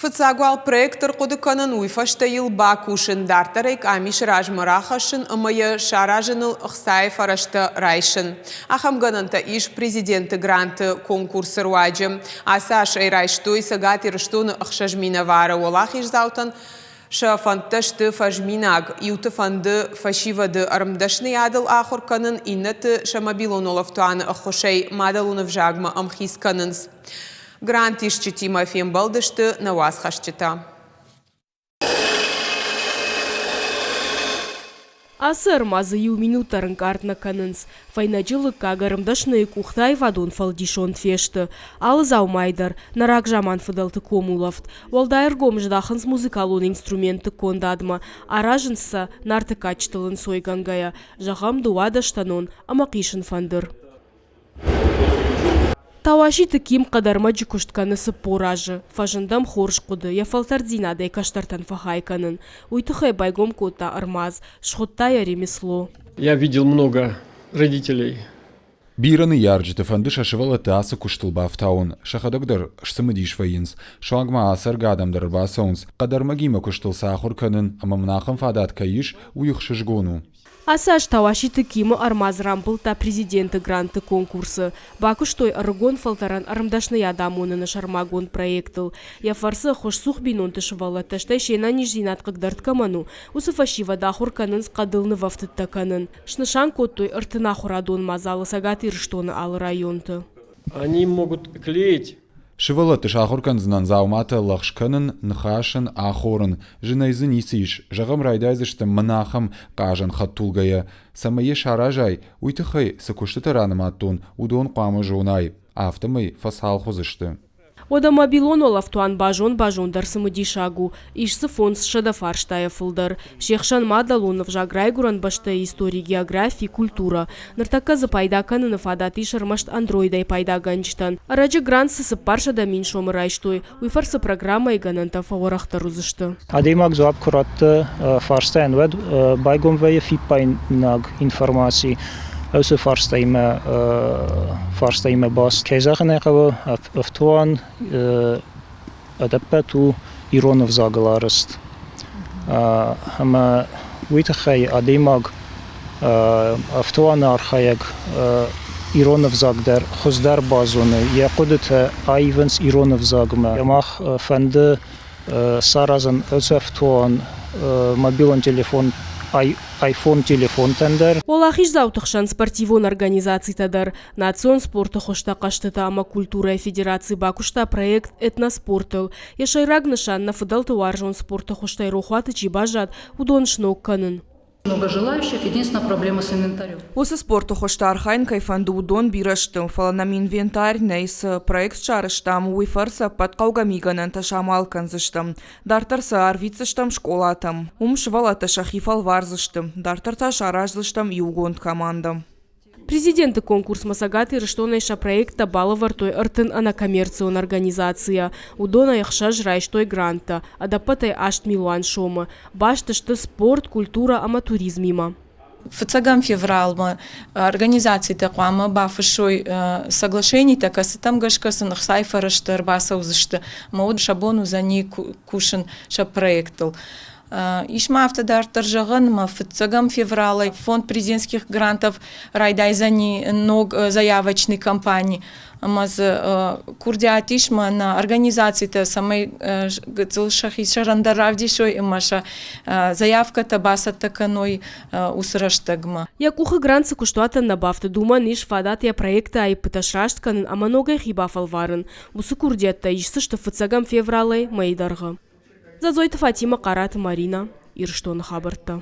Фыццаг уал проект ӕрхъуыды кӕнын, уый фӕстӕ йыл бакусын, дарддӕр ӕй къамисы размӕ рахӕссын ӕмӕ йӕ саразыныл ӕхцайы фӕрӕзтӕ райсын. Ахӕм гӕнӕнтӕ ис президенты гранты конкурсы руаджы. Ацы аз ӕй райстой Цӕгат Ирыстоны ӕхсӕз минӕвары. Уӕлахиздзаутӕн сӕ фӕндтӕ сты фӕзминаг. Иуты фӕнды фӕсивӕды ӕрмдӕсныйадыл ахуыр кӕнын, иннӕты сӕ мобилон олӕфтуаны ӕххуысӕй мадӕлон ӕвзагмӕ ӕмхиц кӕнынц. Грантисджытимӕ фембӕлдысты нӕ уацхӕсджытӕ. Ацы ӕрмадзы иу минут дӕр ӕнкъард нӕ кӕнынц. Фӕйнӕджы лыггаг ӕрмдӕсныйы къухтӕ аивадон фӕлдисонд фесты. Алы дзаумайы дӕр нӕ рагзаман фыдӕлты комулӕфт. Уӕлдай ӕргом здахынц музыкалон инструментты кондадмӕ, аразынц сӕ Нарты кадджытыл ӕнцойгӕнгӕйӕ, зӕгъӕм, дыууадӕстӕнон ӕмӕ хъисын фӕндыр. Тауаситы Ким хъӕдӕрмӕджы куыст кӕны 40 азы. Фӕзынд ӕм хорз хъуыды, йӕ фӕлтӕрддзинадӕй кӕстӕртӕн фӕхай кӕнын. Уый тыххӕй байгом кодта ӕрмадз, схуыдта йӕ ремесло. Я видел много родителей. Бирӕ ныййарджыты фӕнды сӕ сывӕллӕтты ацы куыстыл бафтауын, сӕхӕдӕг дӕр сцымыдис вӕййынц, суанг ма ацӕргӕ адӕм дӕр ӕрбацӕуынц, хъӕдӕрмӕгимӕ куыстыл сӕ ахуыр кӕнын ӕмӕ мын ахӕм фадат кӕй ис, уый ӕхсызгон у. Ацы аз Тауаситы Кимы ӕрмадз рамбылдта президенты грантты конкурсы. Бакуыстой ӕрыгон фӕлтӕрӕн ӕрмдӕсныйад амоныны сӕрмагонд проектыл. Йӕ фӕрцы ӕххуысцух бинонты сывӕллӕттӕ, стӕй се нӕниздзинад хъыгдӕрд кӕмӕн у, уыцы фӕсивӕд ахуыр кӕнынц хъӕдыл нывӕфтыдтӕ кӕнын. Снысан кодтой 30 ахуырадон мадзалы Цӕгат Ирыстоны алы районты. Они могут клеить Сывӕллӕтты сахуыр кӕндзынӕн дзауматӕ лӕгъз кӕнын, ныхасын, ахорын. Зынӕй дзы ницы ис. Зӕгъӕм, райдайдзыстӕм мӕнӕ ахӕм хъазӕн хӕдтулгӕйӕ. Цӕмӕй йӕ саразай, уый тыххӕй цы куыстытӕ ранымадтон, уыдон хъуамӕ зонай. Афтӕмӕй фӕцалх уыдзысты. Уӕдӕ мобилон уӕлӕфтуан базон-базон дӕр цымыдисаг у. Ис дзы 500 фарстайӕ фылдӕр. Се хсӕн мадӕлон ӕвзаг, райгуырӕн бӕстӕйы истори, географи, культурӕ. Ныртӕккӕ дзы пайда кӕныны фадат ис ӕрмӕст Android-ӕй пайдагӕнджытӕн. Ӕрӕджы грант цы 400 000 сомы райстой, уый фӕрцы программӕйы гӕнӕнтӕ фӕуӕрӕхдӕр уыдзысты. Адӕймаг дзуапп куы радты фарстайӕн, уӕд байгом вӕййы фиппаинаг информаци уыцы фарстаимӕ фарстаимӕ баст. Кӕй зӕгъын ӕй хъӕуы, ӕфтуан ӕдӕппӕт у ирон ӕвзагыл арӕзт. Ӕмӕ уый тыххӕй адӕймаг ӕфтуаны архайӕг ирон ӕвзаг дӕр хуыздӕр базоны, йӕ хъуыдытӕ аивынц ирон ӕвзагмӕ. Мах фӕнды саразын ӕфтуан мобилон телефон iPhone телефонтӕн дӕр. Уӕлахиздзауты хсӕн спортивон организацитӕ дӕр. Национ спорты хуызтӕ хъӕзтытӕ ӕмӕ культурӕйы федераци бакуыста проект «Этноспортыл». Йӕ сӕйраг нысан нӕ фыдӕлты уарзон спорты хуызтӕй рохуаты чи баззад, уыдон сног кӕнын. Много желающих, единственная проблема с инвентарем. Уыцы спорты хуызты архайын кӕй фӕнды, уыдон бирӕ сты, фӕлӕ нӕм инвентарь нӕй, цы проект сарӕзтам, уый фӕрцы ӕппӕт хъӕугӕ мигӕнӕнтӕ самал кӕндзыстӕм. Дарддӕр сӕ арвитдзыстӕм скъолатӕм. Уым сывӕллӕттӕ сӕхи фӕлвардзысты, дарддӕр та сараздзыстӕм иугонд командӕ. Президенты конкурсмӕ Цӕгат Ирыстонӕй сӕ проекттӕ балӕвӕрдтой 30 ӕнӕкоммерцион организацийӕ. Уыдонӕй ӕхсӕз райстой гранттӕ, ӕдӕппӕтӕй 8 милуан сомы. Баст сты спорт, культурӕ ӕмӕ туризмимӕ. Фыццӕгӕм февралмӕ организацитӕ хъуамӕ бафыссой соглашенитӕ, кӕцытӕм гӕсгӕ сын ӕхцайы фӕрӕзтӕ ӕрбацӕудзысты ӕмӕ уӕд сӕ бон уыдзӕни кусын сӕ проектыл. Ис ма афтӕ дарддӕр зӕгъӕн, ӕмӕ фыццӕгӕм февралӕй фонд президентских грантов райдайдзӕни ног заявочный кампани ӕмӕ дзы курдиат ис мӕнӕ организацитӕ, цӕмӕй гыццыл сӕхи сӕрӕндӕр равдисой ӕмӕ сӕ заявкӕтӕ бацӕттӕ кӕной уыцы рӕстӕгмӕ. Йӕ къухы грант цы куыстуатӕн нӕ бафтыд, уымӕн ис фадат йӕ проекты аиппытӕ сраст кӕнын ӕмӕ ногӕй хи бафӕлварын. Уыцы курдиӕттӕ исдзысты фыццӕгӕм февралӕй мӕйы дӕргъы. Дзадзойты Фатимӕ, Хъараты Маринӕ, Ирыстоны хабӕрттӕ.